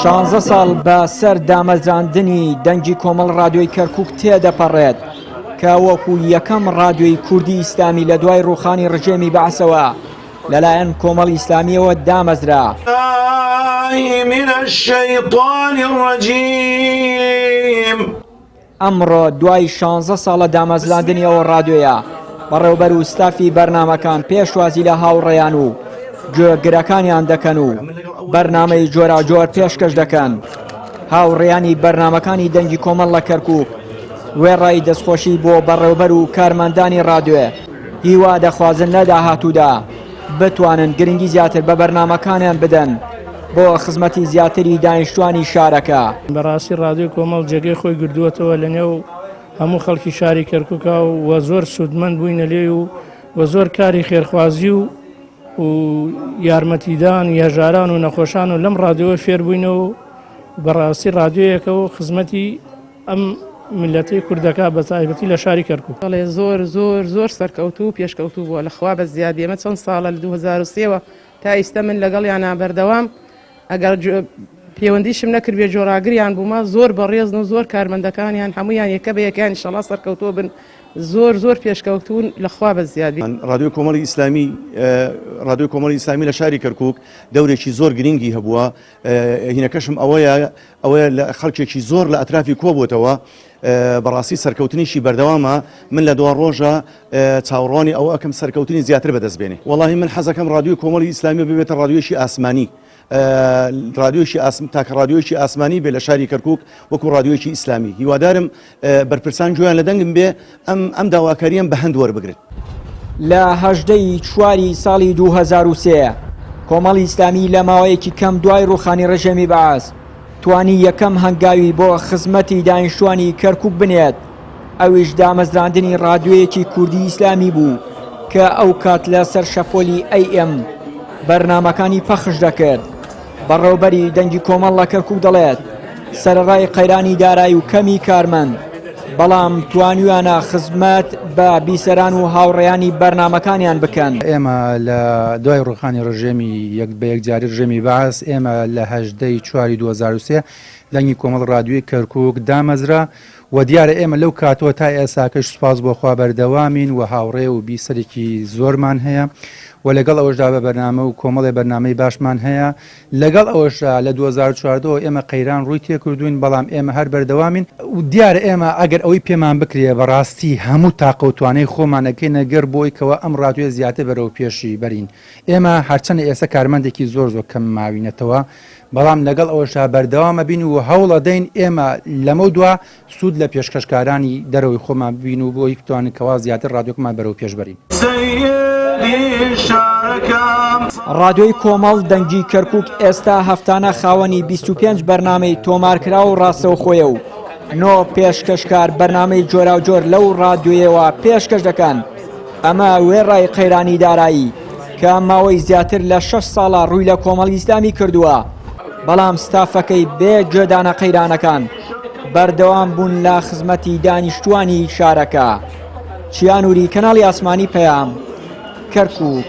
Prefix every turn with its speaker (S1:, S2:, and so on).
S1: شانزە ساڵ بە سەر دامەزراندنی دەنگی کۆمەڵ ڕادیۆی کەرکوک تێدەپەڕێت کە وەکو یەکەم ڕادیۆی کوردی ئیسلامی لە دوای ڕووخانی ڕژێمی بەعسەوە لەلایەن کۆمەڵی ئیسلامیەوە دامەزرا.
S2: من الشیطان الرجیم.
S1: ئەمڕۆ دوای شانزە ساڵ لە دامەزراندنی ئەو ڕادیۆیە، بەڕێوبەر و ستافی بەرنامەکان پێشوازی لە هاوڕێیان و گوێگرەکانیان دەکەن و بەرنامەی جۆراوجۆر پێشکەش دەکەن. هاوڕێیانی بەرنامەکانی دەنگی کۆمەڵ لە کەرکووک وێڕای دەستخۆشی بۆ بەڕێوبەر و کارمەندانی ڕادیۆ، هیوا دەخوازن لە داهاتوودا بتوانن گرنگی زیاتر بە بەرنامەکانیان بدەن بۆ خزمەتی زیاتری دانیشتوانی شارەکە.
S3: بەڕاستی ڕادیۆی کۆمەڵ جێگەی خۆی گردووەتەوە لە نێو هەموو خەڵکی شاری کەرکووکا و زۆر سوودمەند بووینە لێی و و زۆر کاری خێرخوازی و و یارمەتیدان هەژاران و نەخۆشان و لەم ڕادیۆوە فێر بووینە و بەڕاستی ڕادیۆیەکە و خزمەتی ئەم میللەتەی کوردەکە بە تایبەتی لە شاری کەرکوک.
S4: بەڵێ زۆر زۆر زۆر سەرکەوتوو و پێشکەوتوو بووە لە خوا بەزیاد ئێمە چەند ساڵە لە 2003 وە تا ئیستە من لەگەڵیانا بەردەوام ئەگەر پەیوەندیشم نەکردبێ جۆراگریان بوومە زۆر بەڕێزن و زۆر کارمەندەکانیان هەموویان یەکە بە یەکەیان ئیشەڵا سەرکەوتوو بن زۆر زۆر پێشکەوتوون لە خوا بەزیاد بی.
S5: ڕادیۆی کۆمەڵی ئیسلامی ڕادیۆی کۆمەڵی ئیسلامی لە شاری کەرکوک دەورێکی زۆر گرنگی هەبووە هینەکەشم ئەوەیە ئەوەیە لە خەڵکێکی زۆر لە ئەترافی کۆبووتەوە بەڕاستی سەرکەوتنیشی بەردەوامە من لە دوا ڕۆژە چاوەڕوانی ئەوە ئەکەم سەرکەوتنی زیاتر بەدەست بێنێ وەڵاهی من حەزەکەم ڕادیۆی کۆمەڵی ئیسلامی ببێتە ڕادیۆیەکی ئاسمانی ڕادیۆیەکی ئاسم تاکە ڕادیۆیەکی ئاسمانی بێ لە شاری کەرکک وەکو ڕادیۆیەکی ئیسلامی هیوادارم بەرپرسان گوێیان لە دەنگم بێ ئەم ئەم داواکارییەم بە هەند وەربگرن.
S1: لە 18 ی چواری ساڵی 2003 کۆمەڵی ئیسلامی لە ماوەیەکی کەم دوای ڕووخانی ڕژێمی بەعس توانی یەکەم هەنگاوی بۆ خزمەتی دانیشتوانی کەرکوک بنێت، ئەویش دامەزراندنی ڕادیۆیەکی کوردی ئیسلامی بوو کە ئەو کات لە سەر شەپۆلی ئەی ئێم بەرنامەکانی پەخش دەکرد. بەڕێوبەری دەنگی کۆمەڵ لە کەرکوک دەڵێت، سەرەڕای قەیرانی دارایی و کەمی کارمەند، بەڵام توانیویانە خزمەت بە بیسەران و هاوڕێیانی بەرنامەکانیان بکەن.
S6: ئێمە لە دوای ڕووخانی ڕژێمی یەک بە یەکجاری ڕژێمی بەعس، ئێمە لە 18 ی چواری 2003 دەنگی کۆمەڵ ڕادیۆی کەرکوک دامەزرا و دیارە ئێمە لەو کاتەوە تا ئێساکەش سوپاس بۆ خوا بەردەوامین و هاوڕێ و بیسەرێکی زۆرمان هەیە و لەگەڵ ئەوەشدا بە بەرنامە و کۆمەڵێ بەرنامەی باشمان هەیە لەگەڵ ئەوەشدا لە 2014 ەوە ئێمە قەیران ڕووی تێکردووین بەڵام ئێمە هەر بەردەوامین و دیارە ئێمە ئەگەر ئەوەی پێمان بکرێ بەڕاستی هەموو تاقە و توانای خۆمان ئەکەینە گەر بۆی کەوا ئەم ڕادیۆیە زیاتر بەرەو پێشی بەرین ئێمە هەرچەندە ئێستا کارمەندێکی زۆر زۆر کەم ماوینەتەوە بەڵام لەگەڵ ئەوەشدا بەردەوام ئەبین و هەوڵەدەین ئێمە لەمەو دوا سوود لە پێشکەشکارانی دەرەوەی خۆمان ببین و بۆی بتوانین کەوا زیاتر ڕادیۆکەمان بەرەو پێش بەرین.
S1: ڕادیۆی کۆمەڵ دەنگی کەرکوک ئێستا هەفتانە خاوەنی 25 بەرنامەی تۆمارکراو و ڕاستەوخۆیە و نۆ پێشکەشکار بەرنامەی جۆراوجۆر لەو ڕادیۆیەوە پێشکەش دەکەن، ئەمە وێڕای قەیرانی دارایی کە ماوەی زیاتر لە شەش ساڵە ڕووی لە کۆمەڵی ئیسلامی کردووە، بەڵام ستافەکەی بێ گوێدانە قەیرانەکان بەردەوام بوون لە خزمەتی دانیشتووانی شارەکە. چیا نوری، کەناڵی ئاسمانی پەیام، کەرکووک.